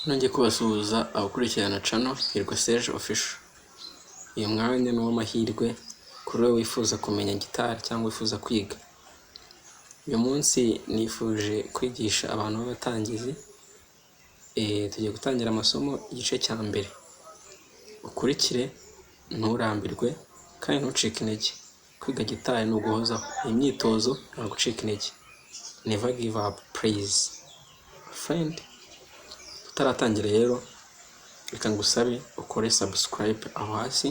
Nongeye kubasuhuza abakurikirana channel Hirwa Serge Official. Uyu mwanya ni uw'amahirwe kuri wowe wifuza kumenya gitari cyangwa wifuza kwiga. Uyu munsi nifuje kwigisha abantu b'abatangizi, tugiye gutangira amasomo igice cya mbere. Ukurikire, nturambirwe kandi ntucike intege. Kwiga gitari ni uguhozaho, imyitozo, nta gucika intege. Never give up, please. Friend, tutaratangira rero, reka ngusabe ukore subscribe aho hasi,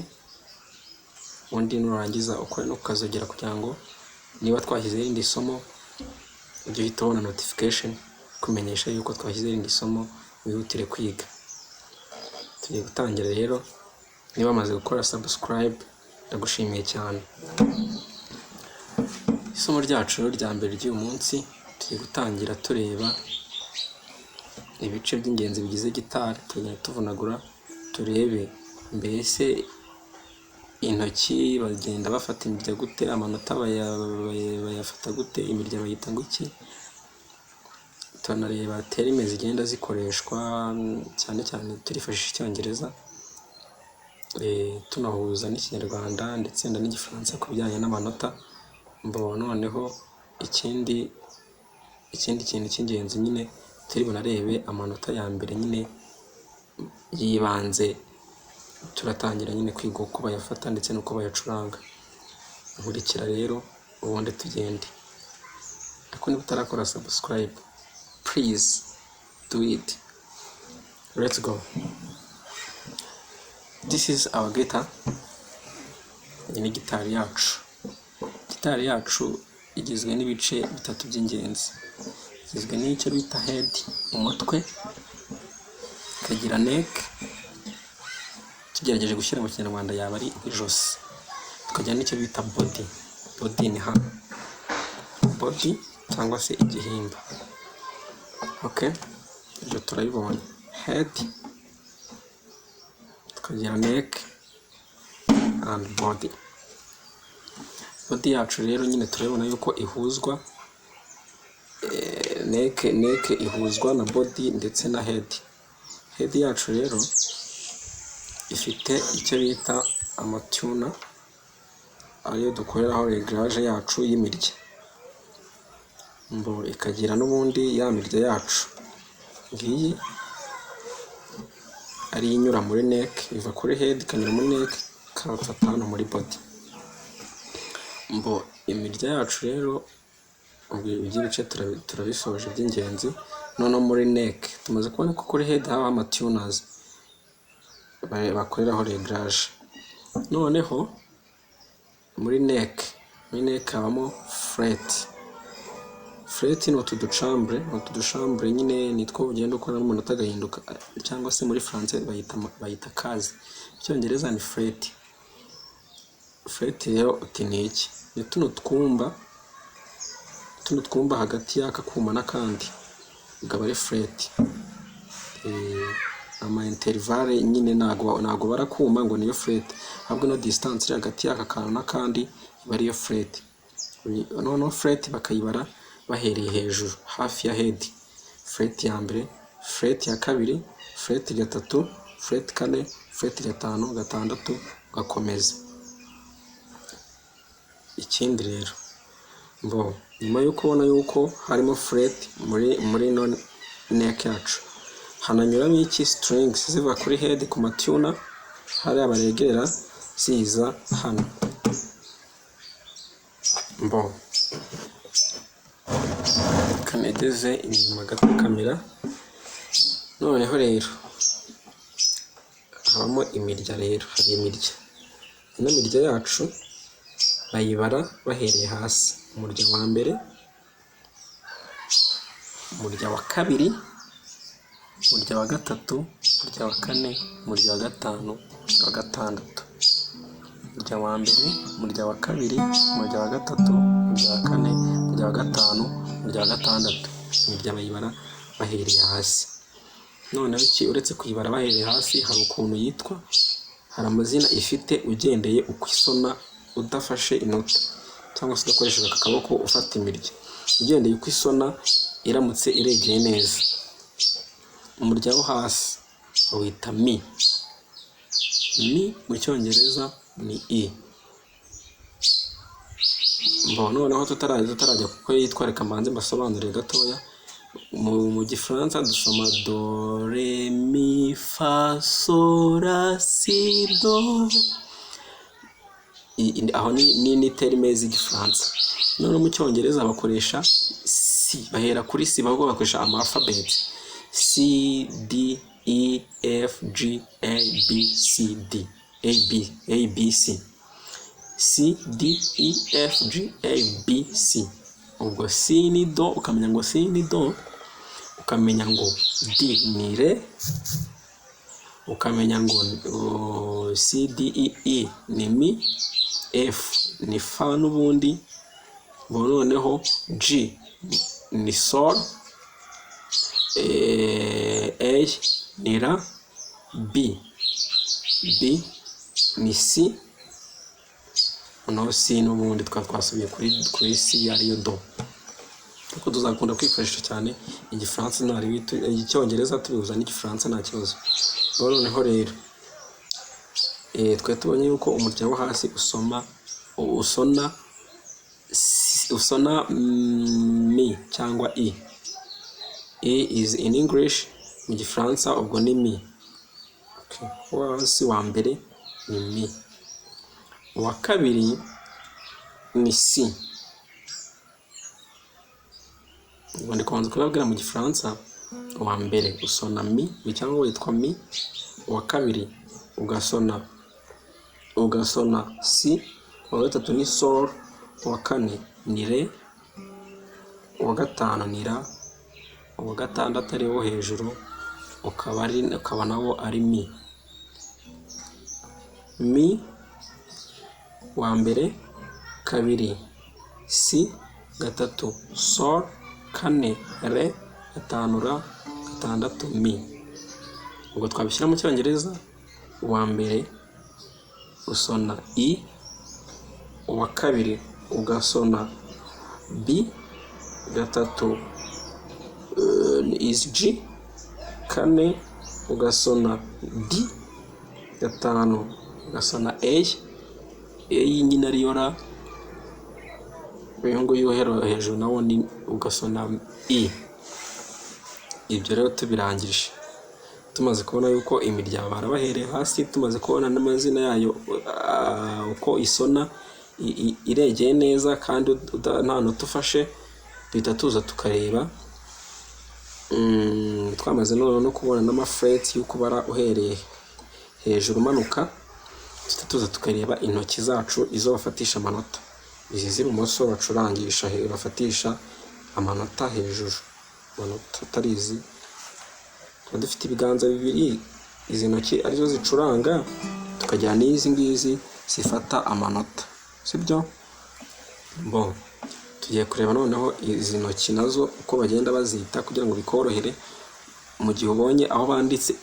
ubundi nurangiza ukore no kukazogera kugira ngo niba twashyizeho irindi somo ujye uhita ubona notification kumenyesha yuko twashyizeho irindi somo, wihutire kwiga. Tugiye gutangira rero, niba wamaze gukora subscribe ndagushimiye cyane. Isomo ryacu rero rya mbere ry'uyu munsi, tugiye gutangira tureba ibice by'ingenzi bigize gitari, tugenda tuvunagura turebe mbese intoki bagenda bafata imirya gute, amanota bayafata gute, imirya bayita ngo iki, turanareba terme zigenda zikoreshwa, cyane cyane turifashisha Icyongereza, tunahuza n'Ikinyarwanda ndetse n'Igifaransa ku bijyanye n'amanota. Mbo noneho ikindi kintu cy'ingenzi nyine, turi bunarebe amanota ya mbere nyine y'ibanze, turatangira nyine kwiga uko bayafata ndetse n'uko bayacuranga. Nkurikira rero ubundi tugende. Ariko niba utarakora subscribe, please do it. Let's go. This is our guitar. Iyi ni gitari yacu. Gitari yacu igizwe n'ibice bitatu by'ingenzi. Igizwe n'icyo bita head, umutwe, ikagira neck, tugerageje gushyira mu Kinyarwanda yaba ari ijosi, tukagira n'icyo bita body. Body ni hano, body cyangwa se igihimba. Okay, ibyo turabibonye: head, tukagira neck and body. Body yacu rero nyine turabibona yuko ihuzwa neck, neck ihuzwa na body ndetse na head. Head yacu rero ifite icyo bita ama tuner, ariyo dukoreraho réglage yacu y'imirya. Mbo ikagira n'ubundi ya mirya yacu ngiyi, ariyo inyura muri neck, iva kuri head ikanyura muri neck, ikafata hano muri body. Mbo imirya yacu rero, iby'ibice turabisoje by'ingenzi. Noneho muri neck tumaze kubona ko kuri head habaho ama tuners bakoreraho réglage. Noneho muri neck habamo fret. Fret ni utu ducambure, ni utu ducambure nyine nitwo ugenda ukoramo amanota agahinduka, cyangwa se muri français bayita case, mu Cyongereza ni fret. Fret rero uti ni iki? Ni tuno twumba hagati y'aka kuma n'akandi, bikaba ari fret. Ama intervalle nyine ntago barakuma ngo niyo fret, ahubwo ino distance iri hagati y'aka kantu n'akandi iba ariyo fret. Noneho fret bakayibara bahereye hejuru hafi ya head: fret ya mbere, fret ya kabiri, fret gatatu, fret kane, fret gatanu, gatandatu, ugakomeza. Ikindi rero, mbo nyuma yo kubona yuko harimo fret muri ino neck yacu, hananyuramo iki? Strings ziva kuri head ku ma tuner hariya baregerera, ziza hano. Mbo kanegeze inyuma gato kamera. Noneho rero habamo imirya rero, hari imirya. Ino mirya yacu bayibara bahereye hasi: umurya wa mbere, umurya wa kabiri, umurya wa gatatu, umurya wa kane, umurya wa gatanu, umurya wa gatandatu. Umurya wa mbere, umurya wa kabiri, umurya wa gatatu, umurya wa kane, umurya wa gatanu, umurya wa gatandatu. Imirya bayibara bahereye hasi. Noneho iki? Uretse kuyibara bahereye hasi, hari ukuntu yitwa, hari amazina ifite ugendeye uko isona udafashe inota cyangwa se udakoresheje aka kaboko ufata imirya, ugendeye uko isona iramutse iregeye neza. Umurya wo hasi bawita mi. Mi mu Cyongereza ni E. Mbo noneho tutarajya kuko yitwa, reka mbanze mbasobanurire gatoya. Mu Gifaransa dusoma do, re, mi, fa, sol, la, si, do. Aho ni terme z'Igifaransa. Noneho mu Cyongereza bakoresha C, bahera kuri C, ahubwo bakoresha ama alphabet: C, D, E, F, G, A, B, C, D, A, B, A, B, C, C, D, E, F, G, A, B, C. Ubwo C ni do, ukamenya ngo C ni do, ukamenya ngo D ni re, ukamenya ngo C, D, E, E ni mi, F ni fa n'ubundi. Ubwo noneho G ni sol, A ni la, B ni C. Noneho C n'ubundi twaba twasubiye kuri C ariyo do, kuko tuzakunda kwifashisha cyane Igifaransa, Icyongereza tubihuza n'Igifaransa, nta kibazo. Ubwo noneho rero twari tubonye yuko umurya wo hasi usoma usona mi cyangwa E. E is in English, mu Gifaransa ubwo ni mi. Okay. Uwo hasi wa mbere ni mi, uwa kabiri ni C. Ubwo ndi kubanza kubabwira mu Gifaransa. Uwa mbere usona mi cyangwa witwa mi, uwa kabiri ugasona si, uwa gatatu ni sol, uwa kane ni re, uwa gatanu ni la, uwa gatandatu ari wo hejuru ukaba nawo ari mi. Mi wa mbere, kabiri si, gatatu sol, kane re, gatanu la, gatandatu mi. Ubwo twabishyira mu Cyongereza: uwa mbere usona E, uwa kabiri ugasona B, gatatu is G, kane ugasona D, gatanu ugasona A, A nyine ariyo la, uyu nguyu uhera hejuru nawo ni ugasona E. Ibyo rero tubirangije, tumaze kubona yuko imirya barabahereye hasi, tumaze kubona n'amazina yayo, uko isona iregeye neza kandi nta nota ufashe, duhita tuza tukareba, twamaze noneho no kubona n'ama frets y'uko ubara uhereye hejuru umanuka, duhita tuza tukareba intoki zacu izo bafatisha amanota. Izi z'ibumoso bacurangisha, bafatisha amanota hejuru, amanota atari izi. Tuba dufite ibiganza bibiri, izi ntoki arizo zicuranga, tukagira n'izi ngizi zifata amanota, sibyo? Bon, tugiye kureba noneho izi ntoki nazo uko bagenda bazita kugira ngo bikorohere mu gihe ubonye aho banditse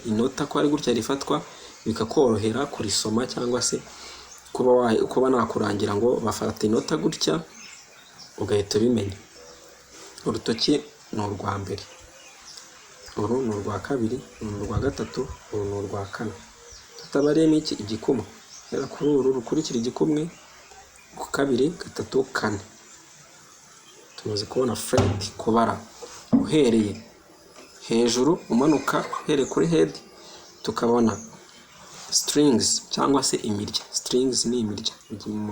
inota ko ari gutya rifatwa, bikakorohera kurisoma cyangwa se kuba nakurangira ngo bafata inota gutya, ugahita ubimenya. Urutoki ni urwa mbere, uru ni urwa kabiri, uru ni urwa gatatu, uru ni urwa kane, tutabariyemo iki? Igikumwe. Hera kuri uru rukurikira igikumwe, ku kabiri, gatatu, kane. Tumaze kubona fret, kubara uhereye hejuru umanuka, uhereye kuri head, tukabona strings cyangwa se imirya. Strings ni imirya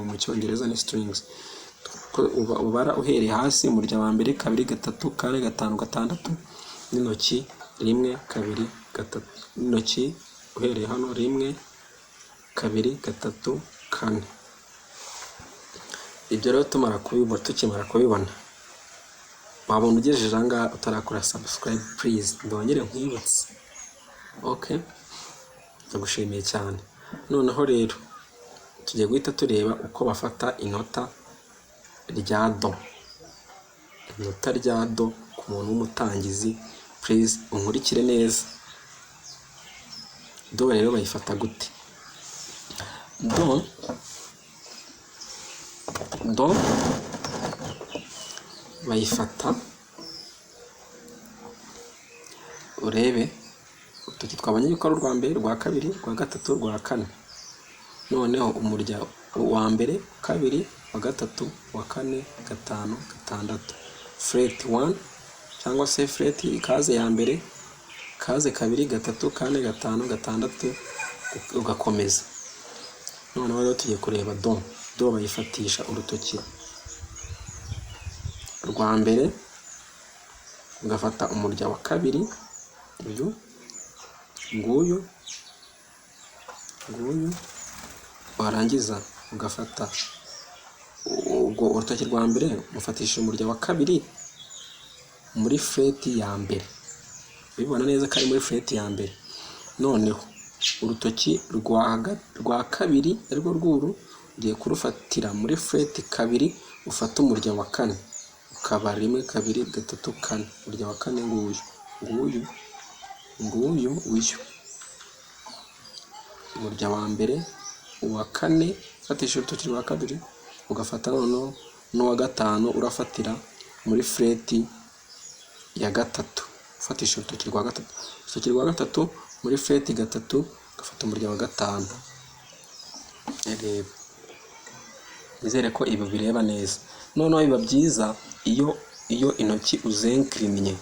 mu Cyongereza, ni strings. Ubara uhereye hasi, umurya wa mbere, kabiri, gatatu, kane, gatanu, gatandatu, n'intoki rimwe, kabiri, gatatu, n'intoki uhereye hano rimwe, kabiri, gatatu, kane. Ibyo rero tumara kubibona, tukimara kubibona, wabona ugejeje aha ngaha utarakora subscribe, please ndongere nkwibutse. Okay, ndagushimiye cyane. Noneho rero tugiye guhita tureba uko bafata inota rya do. Inota rya do ku muntu w'umutangizi, please unkurikire neza. Do rero bayifata gute? Do bayifata Urebe urutoki twabonye yuko ari urwa mbere, rwa kabiri, rwa gatatu, rwa kane. Noneho umurya wa mbere, kabiri, wa gatatu, wa kane, gatanu, gatandatu, fret one cyangwa se fret case ya mbere, case kabiri, gatatu, kane, gatanu, gatandatu, ugakomeza. Noneho rero tugiye kureba do. Do bayifatisha urutoki rwa mbere, ugafata umurya wa kabiri, uyu nguyu nguyu, warangiza ugafata ubwo urutoki rwa mbere ufatisha umurya wa kabiri muri fret ya mbere. Ubibona neza ko ari muri fret ya mbere. Noneho urutoki rwa kabiri, arirwo rw'uru, ugiye kurufatira muri fret kabiri, ufate umurya wa kane, ukaba rimwe, kabiri, gatatu, kane. Umurya wa kane nguyu nguyu nguyu uyu. Umurya wa mbere, uwa kane ufatishije urutoki rwa kabiri, ugafata noneho n'uwa gatanu urafatira muri fret ya gatatu, ufatisha urutoki rwa gatatu, urutoki rwa gatatu muri fret gatatu, ugafata umurya wa gatanu. Reba, nizere ko ibi bireba neza. Noneho biba byiza iyo intoki uzenkirinnye,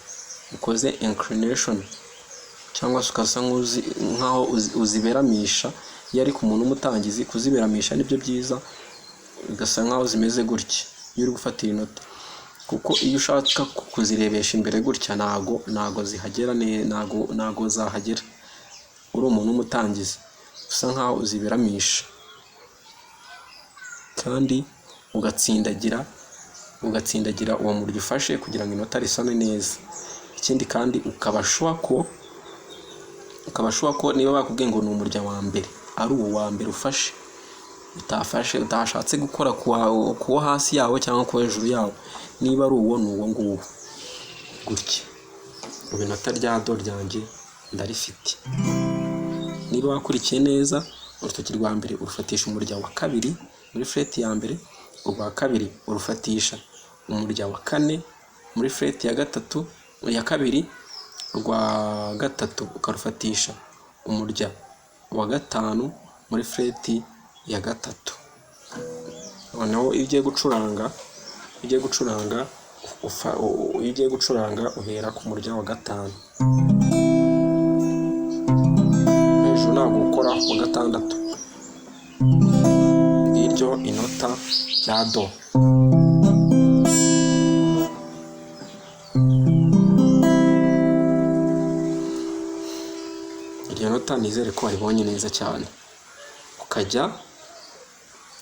ukoze inclination, cyangwa se ukasa nkaho uziberamisha. Iyo ari ku muntu w'umutangizi, kuziberamisha nibyo byiza, bigasa nkaho zimeze gutya iyo uri gufatira inota, kuko iyo ushaka kuzirebesha imbere gutya ntago zihagera, ntago zahagera. Uri umuntu w'umutangizi usa nkaho uziberamisha kandi ugatsindagira uwo murya ufashe kugira ngo inota risane neza. Ikindi kandi ukaba sure ko niba bakubwiye ngo ni umurya wa mbere, ari uwo wa mbere ufashe, utafashe utashatse gukora ku wo hasi yawo cyangwa ku hejuru yawo. Niba ari uwo, ni uwo nguwo gutya. Ubu inota rya do ryanjye ndarifite. Niba wakurikiye neza, urutoki rwa mbere urufatisha umurya wa kabiri muri fret ya mbere, urwa kabiri urufatisha umurya wa kane muri fret ya gatatu, ya kabiri, urwa gatatu ukarufatisha umurya wa gatanu muri fret ya gatatu. Noneho iyo ugiye gucuranga uhera ku murya wa gatanu hejuru, ntabwo ukora wa gatandatu. Ngiryo inota rya do. Iryo nota nizere ko waribonye neza cyane. Ukajya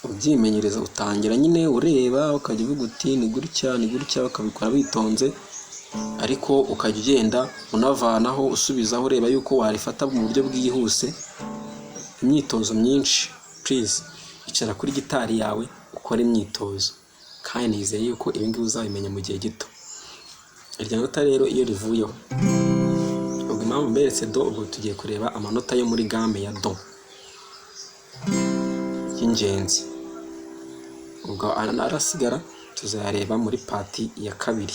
ubyimenyereza, utangira nyine ureba, ukajya uvuga uti ni gutya, ni gutya, ukabikora witonze, ariko ukajya ugenda unavanaho usubizaho, ureba yuko warifata mu buryo bwihuse. Imyitozo myinshi, please, icara kuri gitari yawe ukore imyitozo, kandi nizeye yuko ibi ngibi uzabimenya mu gihe gito. Iryo nota rero iyo rivuyeho, ubwo impamvu mberetse do, ubwo tugiye kureba amanota yo muri gamme ya do y'ingenzi. Ubwo arasigara tuzayareba muri part ya kabiri.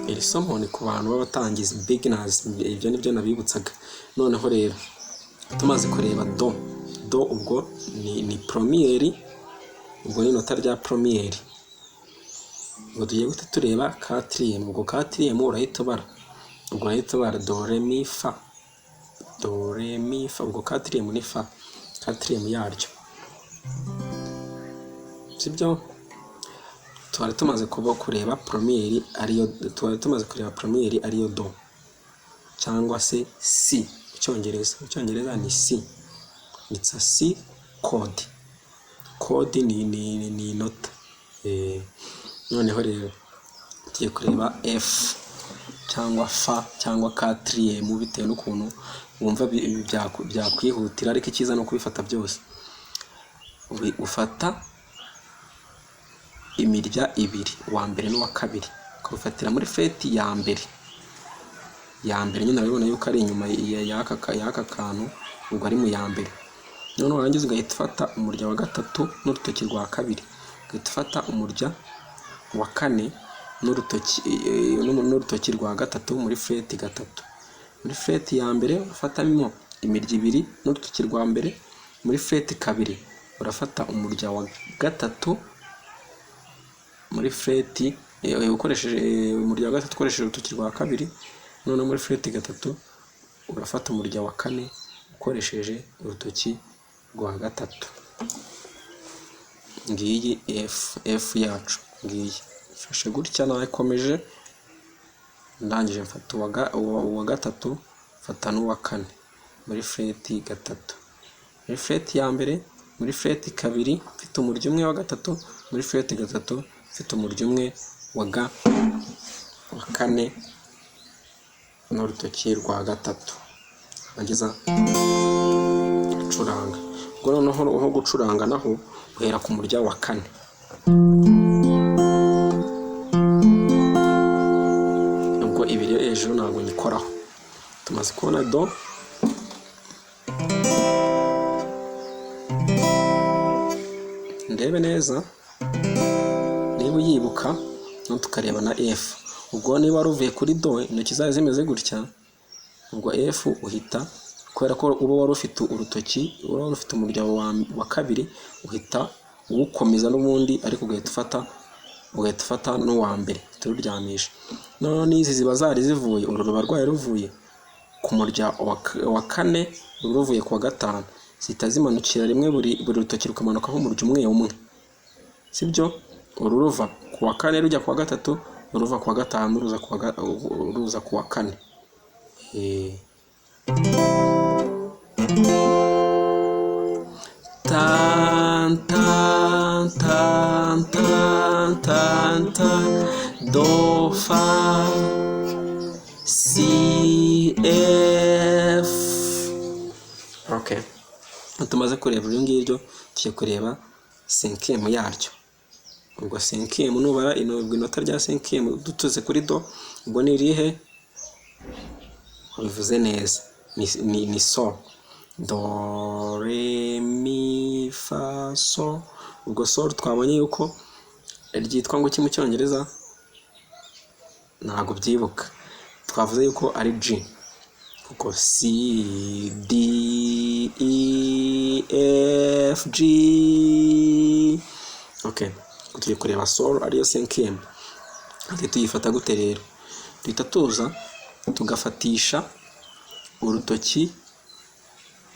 Iri somo ni ku bantu b'abatangizi, beginners, ibyo nibyo nabibutsaga. Noneho rero tumaze kureba do, do ubwo ni première, ubwo ni inota rya première. Ubwo tugiye guhita tureba quatrième. Ubwo quatrième urahita ubara, ubwo urahita ubara do, ré, mi, fa, do, ré, mi, fa. Ubwo quatrième ni fa, quatrième yaryo, sibyo? Twari tumaze kuba kureba première ariyo, twari tumaze kureba première ariyo do cyangwa se C mu Cyongereza. Mu Cyongereza ni C, it's a C chord. Chord ni inota. Noneho rero tugiye kureba F cyangwa fa cyangwa quatrième, bitewe n'ukuntu wumva byakwihutira, ariko icyiza ni ukubifata byose. Ufata imirya ibiri, uwa mbere n'uwa kabiri, ukawufatira muri fret ya mbere. Ya mbere nyine urabibona yuko ari inyuma y'aka kantu, ubwo ari mu ya mbere. Noneho warangiza ugahita ufata umurya wa gatatu n'urutoki rwa kabiri, ugahita ufata umurya wa kane. n'urutoki rwa gatatu muri fret gatatu. Muri fret ya mbere urafatamo imirya ibiri n'urutoki rwa mbere, muri fret kabiri urafata umurya wa gatatu muri fret ukoresheje umurya wa gatatu ukoresheje urutoki rwa kabiri, noneho muri fret gatatu urafata umurya wa kane ukoresheje urutoki rwa gatatu. Ngiyi F yacu, ngiyi mfashe gutya nakomeje, ndangije mfata uwa gatatu, mfata n'uwa kane muri fret gatatu. Muri fret ya mbere, muri fret kabiri mfite umurya umwe wa gatatu, muri fret gatatu mfite umurya umwe wa kane n'urutoki rwa gatatu. Nrangiza gucuranga. Ubwo noneho aho gucuranga naho uhera ku murya wa kane. Ubwo ibiri yo hejuru ntabwo nyikoraho. Tumaze kubona do, ndebe neza niba uyibuka, noneho tukareba na F. Ubwo niba wari uvuye kuri do, intoki zayo zimeze gutya, ubwo F uhita, kubera ko uba wari ufite urutoki, uba wari ufite umurya wa kabiri, uhita uwukomeza n'ubundi, ariko ugahita ufata n'uwa mbere tururyamisha. Noneho n'izi ziba zari zivuye, uru ruba rwari ruvuye ku murya wa kane, uru ruvuye ku wa gatanu, zihita zimanukira rimwe, buri rutoki rukamanukaho umurya umwe umwe, sibyo? Uru ruva ku wa kane rujya ku wa gatatu, uru ruva ku wa gatanu ruza ku wa kane. Tan tan tan tan tan tan, do, fa, C, F. Okay, tumaze kureba ibyo ngibyo, tugiye kureba cinquième yaryo. Ubwo cinquième, nubara inota rya cinquième dutuze kuri do, ubwo ni irihe? Bivuze neza, ni sol, do, re, mi, fa, sol. Ubwo sol twabonye yuko ryitwa ngo iki mu Cyongereza? Ntabwo byibuka. Twavuze yuko ari G, kuko C, D, E, F, G. Okay, tugiye kureba sol ariyo cinquième. Tuyifata gute rero? Duhita tuza tugafatisha urutoki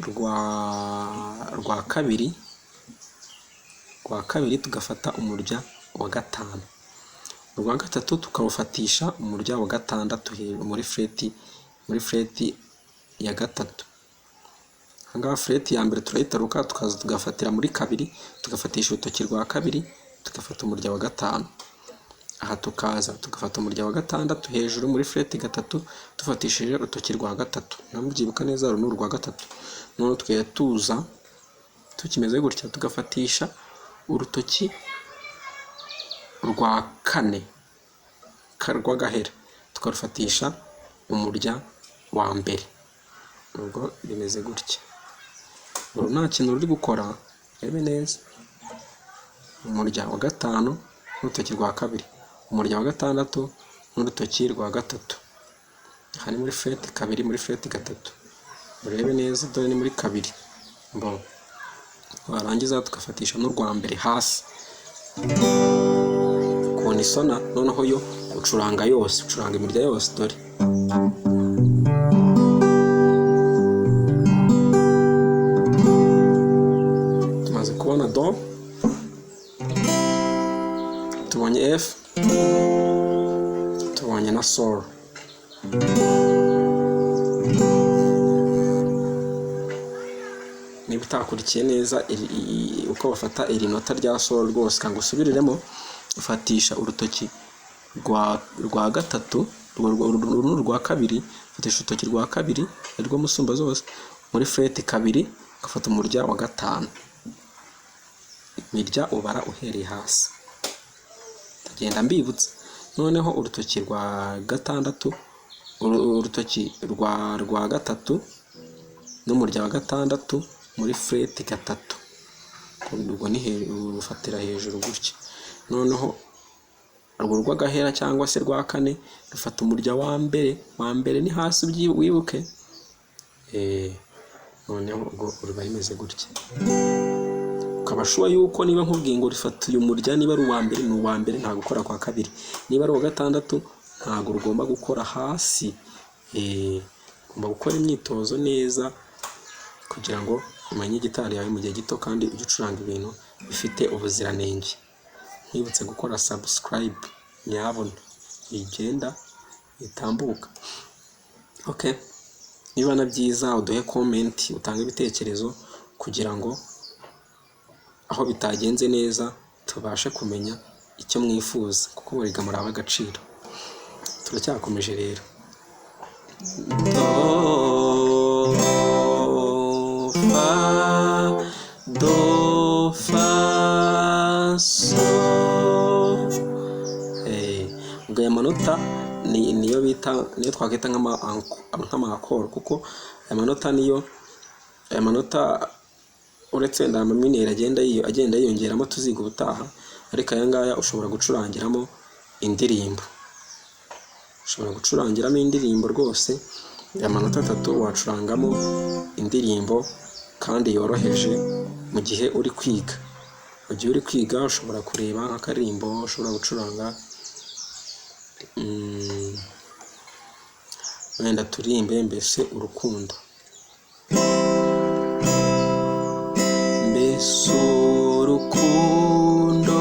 rwa kabiri, tugafata umurya wa gatanu, urwa gatatu tukawufatisha umurya wa gatandatu muri fret ya gatatu. Ahangaha fret ya mbere turayitaruka, tukaza tugafatira muri kabiri, tugafatisha urutoki rwa kabiri, tugafata umurya wa gatanu. Aha tukaza tugafata umurya wa gatandatu hejuru muri fret gatatu, dufatishije urutoki rwa gatatu. Namubyibuka neza, uru ni urwa gatatu. Noneho tukajya tuza tukimeze gutya, tugafatisha urutoki rwa kane rw'agahera, tukarufatisha umurya wa mbere. Ubwo bimeze gutya. Uru nta kintu ruri gukora, rebe neza. Umurya wa gatanu n'urutoki rwa kabiri, umurya wa gatandatu n'urutoki rwa gatatu. Aha ni muri fret kabiri, muri fret gatatu, urebe neza, dore ni muri kabiri. Bo warangiza tugafatisha n'urwa mbere hasi. Ukuntu isona noneho, yo ucuranga yose, ucuranga imirya yose, dore. Tumaze kubona do, tubonye F, tubonye na sol. Niba utakurikiye neza uko bafata iri nota rya sol, rwose kanga usubiriremo. Ufatisha urutoki rwa gatatu, uru ni urwa kabiri, ufatisha urutoki rwa kabiri arirwo musumba zose muri fret kabiri, ugafata umurya wa gatanu. Imirya ubara uhereye hasi, ndagenda mbibutsa. Noneho urutoki rwa gatandatu, urutoki rwa gatatu n'umurya wa gatandatu muri fret gatatu, ubwo ni urufatira hejuru gutya. Noneho Urwo rw'agahera cyangwa se rwa kane rufata umurya wa mbere. Wa mbere ni hasi, wibuke. Noneho ubwo ruba rimeze gutya, ukaba sure yuko niba nkubwiye ngo rifata uyu murya, niba ari uwa mbere ni uwa mbere, nta gukora kwa kabiri. Niba ari uwa gatandatu, ntabwo rugomba gukora hasi. Ugomba gukora imyitozo neza kugira ngo umenye gitari yawe mu gihe gito, kandi ujye ucuranga ibintu bifite ubuziranenge. Nkwibutse gukora subscribe, nyabuna igenda itambuka. Okay, niba na byiza uduhe comment, utange ibitekerezo kugira ngo aho bitagenze neza tubashe kumenya icyo mwifuza, kuko buriga muri ab'agaciro. Turacyakomeje rero. Do, fa, do, fa, sol. Ubwo aya manota niyo bita, niyo twakwita nk'ama accord, kuko aya manota niyo, aya manota uretse wenda ama mineur agenda yiyongeramo tuziga ubutaha, ariko aya ngaya ushobora gucurangiramo indirimbo, ushobora gucurangiramo indirimbo rwose. Aya manota atatu wacurangamo indirimbo kandi yoroheje mu gihe uri kwiga. Mu gihe uri kwiga ushobora kureba nk'akaririmbo ushobora gucuranga, wenda turirimbe "Mbese urukundo". Mbese urukundo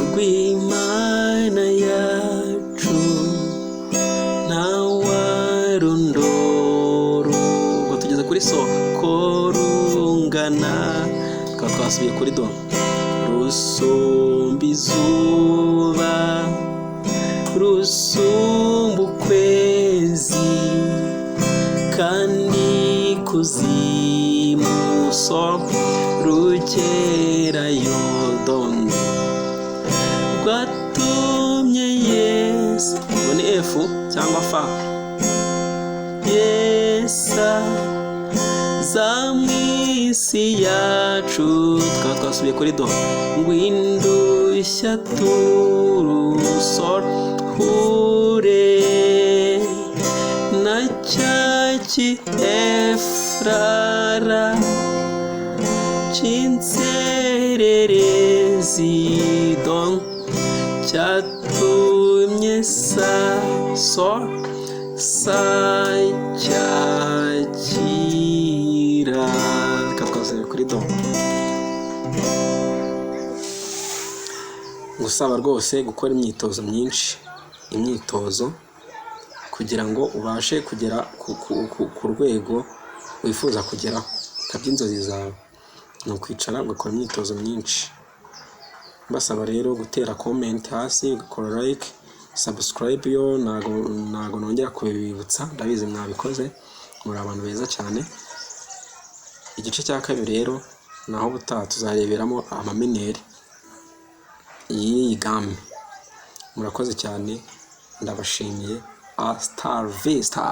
rw'Imana yacu ntawarundora. Ubwo tugeze kuri so, ko rungana, tukaba twasubiye kuri do. Rusumba izuba, rusumba ukwezi, kandi kuzimu so rugerayo, do. Rwatumye Yesu, ubwo ni F cyangwa fa, Yesu za mu isi yacu, tukaba twasubiye kuri do. Ngwindushya turusol hure na cyaki efrara cy'insererezi, do, cyatumye sa sol sa cyakira, reka twasubiye kuri do. Ngusaba rwose gukora imyitozo myinshi, imyitozo kugira ngo ubashe kugera ku rwego wifuza kugeraho, ukabya inzozi zawe ni ukwicara ugakora imyitozo myinshi. Mbasaba rero gutera comment hasi, ugakora like, subscribe yo ntago nongera kubibibutsa, ndabizi mwabikoze, muri abantu beza cyane. Igice cya kabiri rero naho ubutaha tuzareberamo ama mineur y'iyi gamme. Murakoze cyane, ndabashimiye. Hasta vista.